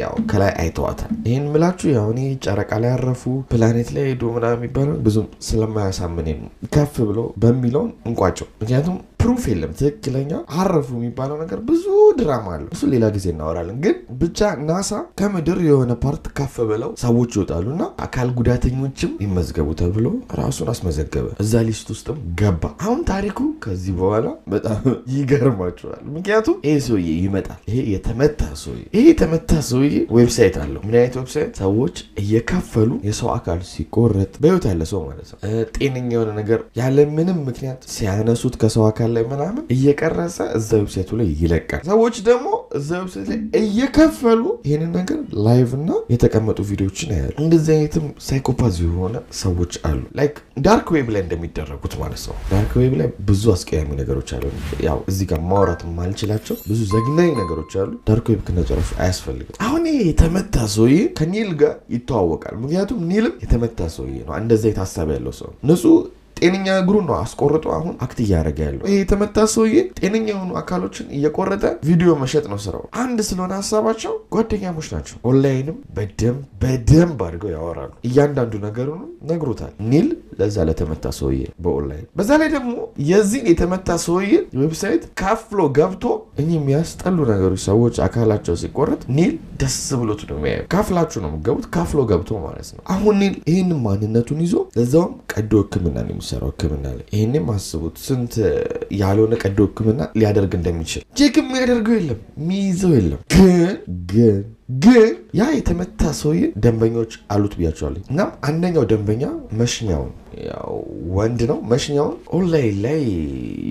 ያው ከላይ አይተዋታል። ይህን ምላችሁ ያው እኔ ጨረቃ ላይ ያረፉ ፕላኔት ላይ ሄዱ ምናምን የሚባለው ብዙም ስለማያሳምነኝ ከፍ ብሎ በሚለውን እንቋጨው። ምክንያቱም proof የለም። ትክክለኛ አረፉ የሚባለው ነገር ብዙ ድራማ አለው። እሱ ሌላ ጊዜ እናወራለን። ግን ብቻ ናሳ ከምድር የሆነ part ከፍ ብለው ሰዎች ይወጣሉና አካል ጉዳተኞችም ይመዝገቡ ተብሎ ራሱን አስመዘገበ። እዛ list ውስጥም ገባ። አሁን ታሪኩ ከዚህ በኋላ በጣም ይገርማቸዋል። ምክንያቱም ይሄ ሰውዬ ይመጣል። ይሄ የተመታ ሰውዬ ይሄ የተመታ ሰውዬ website አለው። ምን አይነት website? ሰዎች እየከፈሉ የሰው አካል ሲቆረጥ በህይወት ያለ ሰው ማለት ነው፣ ጤነኛ የሆነ ነገር ያለ ምንም ምክንያት ሲያነሱት ከሰው አካል ላይ ምናምን እየቀረጸ እዛ website ኡ ላይ ይለቃል። ሰዎች ደግሞ እዛ website ላይ እየከፈሉ ይሄንን ነገር live እና የተቀመጡ ቪዲዮዎችን ያያሉ። እንደዚህ አይነትም psychopath የሆነ ሰዎች አሉ። Like dark web ላይ እንደሚደረጉት ማለት ነው። Dark web ላይ ብዙ አስቀያሚ ነገሮች አሉ። ያው እዚህ ጋር ማውራት የማልችላቸው ብዙ ዘግናኝ ነገሮች አሉ። Dark web ከነጨረሱ አያስፈልግም። አሁን ይሄ የተመታ ሰውዬ ከኒል ጋር ይተዋወቃል። ምክንያቱም ኒልም የተመታ ሰውዬ ነው። እንደዛ የታሰበ ያለው ሰው ንጹህ ጤነኛ እግሩን ነው አስቆርጦ አሁን act እያደረገ ያለው። ይሄ የተመታ ሰውዬ ጤነኛ የሆኑ አካሎችን እየቆረጠ ቪዲዮ መሸጥ ነው ስራው። አንድ ስለሆነ ሀሳባቸው ጓደኛሞች ናቸው። ኦንላይንም በደንብ አድርገው ያወራሉ። እያንዳንዱ ነገሩንም ነግሮታል ኒል ለዛ ለተመታ ሰውዬ በኦንላይን። በዛ ላይ ደግሞ የዚህን የተመታ ሰውዬ website ከፍሎ ገብቶ እኚህ የሚያስጠሉ ነገሮች ሰዎች አካላቸው ሲቆረጥ ኒል ደስ ብሎት ነው የሚያየው። ከፍላችሁ ነው የምትገቡት፣ ከፍሎ ገብቶ ማለት ነው። አሁን ኒል ይህን ማንነቱን ይዞ ለዛውም ቀዶ ሕክምና ነው የሚሰራው። ሕክምና ላይ ይሄንም አስቡት፣ ስንት ያልሆነ ቀዶ ሕክምና ሊያደርግ እንደሚችል። Check የሚያደርገው የለም፣ የሚይዘው የለም። ግን ግን ግን ያ የተመታ ሰውዬ ደንበኞች አሉት ብያቸዋለሁ። እናም አንደኛው ደንበኛ መሽኛውን ያው ወንድ ነው፣ መሽኛውን ኦንላይን ላይ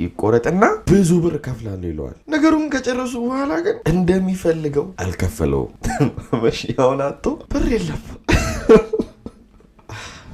ይቆረጥና ብዙ ብር ከፍላለሁ ይለዋል። ነገሩን ከጨረሱ በኋላ ግን እንደሚፈልገው አልከፈለውም። መሽኛውን አጥቶ ብር የለም።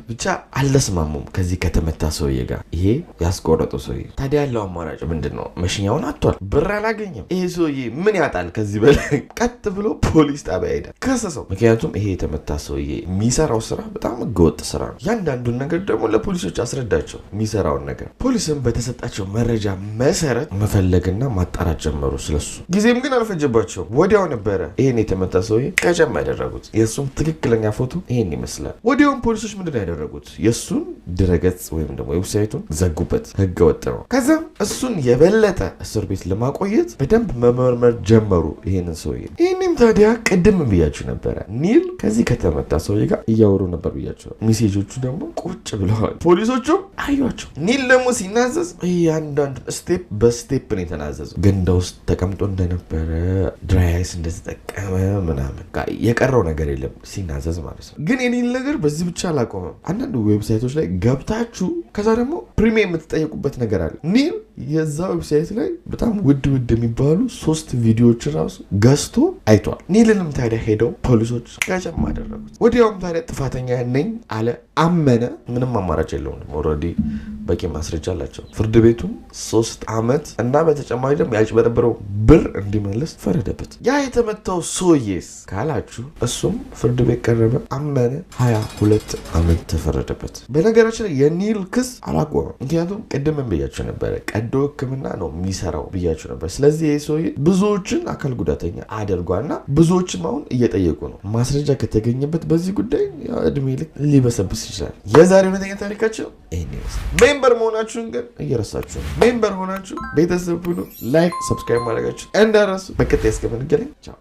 ብቻ አልተስማሙም ከዚህ ከተመታ ሰውዬ ጋር። ይሄ ያስቆረጠው ሰውዬ ታዲያ ያለው አማራጭ ምንድን ነው? መሽኛውን አጥቷል፣ ብር አላገኘም። ይሄ ሰውዬ ምን ያጣል ከዚህ በላይ? ቀጥ ብሎ ፖሊስ ጣቢያ ሄዳል፣ ከሰሰው። ምክንያቱም ይሄ የተመታ ሰውዬ የሚሰራው ስራ በጣም ህገወጥ ስራ ነው። እያንዳንዱን ነገር ደግሞ ለፖሊሶች አስረዳቸው የሚሰራውን ነገር። ፖሊስም በተሰጣቸው መረጃ መሰረት መፈለግና ማጣራት ጀመሩ ስለሱ። ጊዜም ግን አልፈጀባቸውም። ወዲያው ነበረ ይሄን የተመታ ሰውዬ ቀጨም ያደረጉት። የእሱም ትክክለኛ ፎቶ ይሄን ይመስላል። ወዲያውም ፖሊሶች ምንድን ነው ያደረጉት? የእሱን ድረገጽ ወይም ደግሞ website ኡን ዘጉበት። ህገ ወጥ ነው። ከዛም እሱን የበለጠ እስር ቤት ለማቆየት በደንብ መመርመር ጀመሩ ይሄንን ሰውዬ። ይህንም ታዲያ ቅድም ብያችሁ ነበረ፣ ኒል ከዚህ ከተመታ ሰውዬ ጋር እያወሩ ነበር ብያችሁ። ሜሴጆቹ ደግሞ ቁጭ ብለዋል። ፖሊሶቹም አዩቸው። ኒል ደግሞ ሲናዘዝ እያንዳንዱ step በ step ነው የተናዘዘው። ገንዳ ውስጥ ተቀምጦ እንደነበረ፣ dry ice እንደተጠቀመ ምናምን የቀረው ነገር የለም ሲናዘዝ ማለት ነው። ግን የኒል ነገር በዚህ ብቻ አላቆመም። አንዳንድ website ኦች ላይ ገብታችሁ ከዛ ደግሞ premium የምትጠየቁበት ነገር አለ። ኒል የዛ website ላይ በጣም ውድ ውድ የሚባሉ 3 ቪዲዮዎች ራሱ ገዝቶ አይቷል። ኒልንም ታዲያ ሄደው ፖሊሶች ቀጨም አደረጉት። ወዲያውም ታዲያ ጥፋተኛ ነኝ አለ፣ አመነ። ምንም አማራጭ የለውም። Already በቂ ማስረጃ አላቸው። ፍርድ ቤቱም 3 ዓመት እና በተጨማሪ ደግሞ ያጭበረበረው ብር እንዲመልስ ፈረደበት። ያ የተመታው ሰውዬስ ካላችሁ እሱም ፍርድ ቤት ቀረበ፣ አመነ። 22 ዓመት ተፈረደበት። በነገራችን ላይ የኒል ክስ አላቆመም። ምክንያቱም ቅድም ብያችሁ ነበረ፣ ቀዶ ሕክምና ነው የሚሰራው ብያችሁ ነበር። ስለዚህ ይህ ሰውዬ ብዙዎችን አካል ጉዳተኛ አድርጓልና ብዙዎችም አሁን እየጠየቁ ነው። ማስረጃ ከተገኘበት በዚህ ጉዳይ እድሜ ልክ ሊበሰብስ ይችላል። የዛሬ እውነተኛ ታሪካቸው ይሄን ይመስላል። Member መሆናችሁን ግን እየረሳችሁ ነው። Member ሆናችሁ ቤተሰብ ሁኑ። Like፣ subscribe ማድረጋችሁ እንዳትረሱ። በቀጣይ እስከምንገናኝ ቻው።